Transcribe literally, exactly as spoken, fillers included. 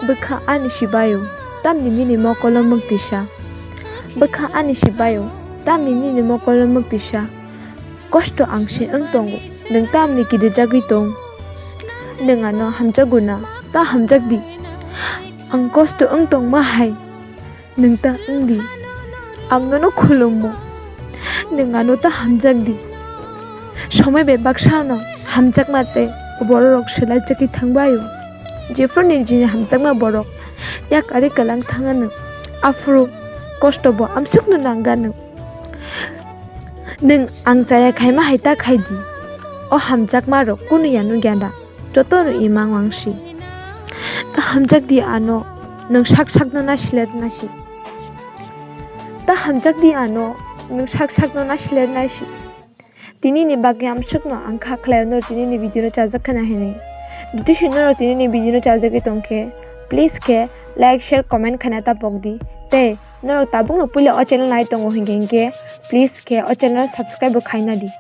Bwkha ani sibaio, tamni nini mokolo mwktisa. Bwkha ani sibaio, tamni nini mokolo mwktisa. Kosto ang se wng tongo, nwng tamni kirijagwi tong. Nwng ano hamjago na, ta hamjak di. Ang kosto wng tongma hai, nwng ta wng di. Ang nono khulumo, nwng ano ta hamjak di. Somoi bai baksa no hamjakma tei bororok swlai chakwi thangbaio. Jephru ni jini hamjakma borok yak ari kwlang thangano, aphuru kosto bo amsukno nangano. Nwng ang chaya khaima hai ta khai di. O hamjakma rok kunu ya nukya da? Joto no imang wangsi. Ta hamjak di ano, nwng sak sakno nasiler nasi. Ta hamjak di ano, nwng sak sakno nasiler nasi. Tini ni bagwi amsukno ang kha khlai norok tini ni video no chajak khana hinwi. Duti si norok tini ni video no chajagwi tongkhe, please khe like, share, comment khaina ta pok di. Tei norok tabukno puila o channel nai tongo hinkhe, hinkhe please khe o channel subscribe bo khaina di.